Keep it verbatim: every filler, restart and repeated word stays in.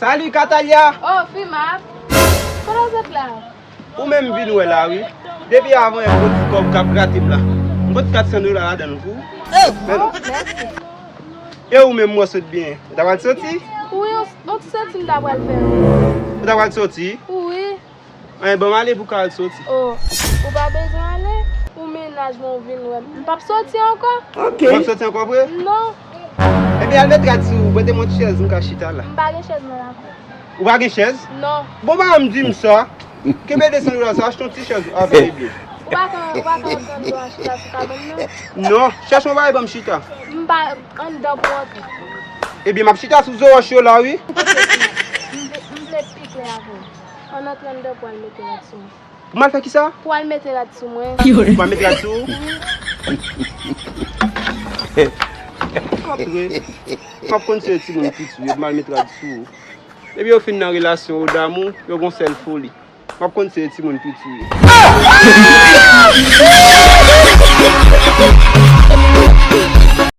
Salut Catalia! Oh, Fimap! Kote w sot la? Ou menm vin wè la, wi. Depi avan yè m gon ti kòb k ap grate m la. M pot kat san dola ladan l pou ou. Men non. Oh, mèsi. E ou menm, m wè w sot byen. Ou ta pral soti? Wi, yon, yon ti soti m ta pral fè. Ou ta pral soti? Wi. Anyen, ban m ale pou ka al soti. Oh, ou pa bezwen ale. Ou mennaj mwen, ou vin wè m. M p ap soti ankò. Ok. Ou p ap soti ankò vre? Non. Ebyen, al met rad sou ou, prete m yon ti chèz m ka chita la. M pa gen chèz nan lakou. Ou pa gen chèz? Non. Bon, pa janm di m sa. Kenbe de san dola sa, achte yon ti chèz avè l ebyen. Ou pa ka, ou pa ka antann yo achte la sou kabann nan? Non, chèche yon bagay ban m chita. M pa anndan pou antre. Ebyen, m ap chita sou zo wòch yo la, wi. M vle, m vle pi klè avè w. Ann antre anndan pou al mete rad sou mwen. Pou m al fè kisa? Pou al mete rad sou mwen. Pou m al mete rad sou ou? Antre. M ap konn se timoun piti yo, pou m al mete rad sou ou. Depi yo fin nan relasyon yo damou, yo gon sèl foli. M ap konn se timoun piti yo.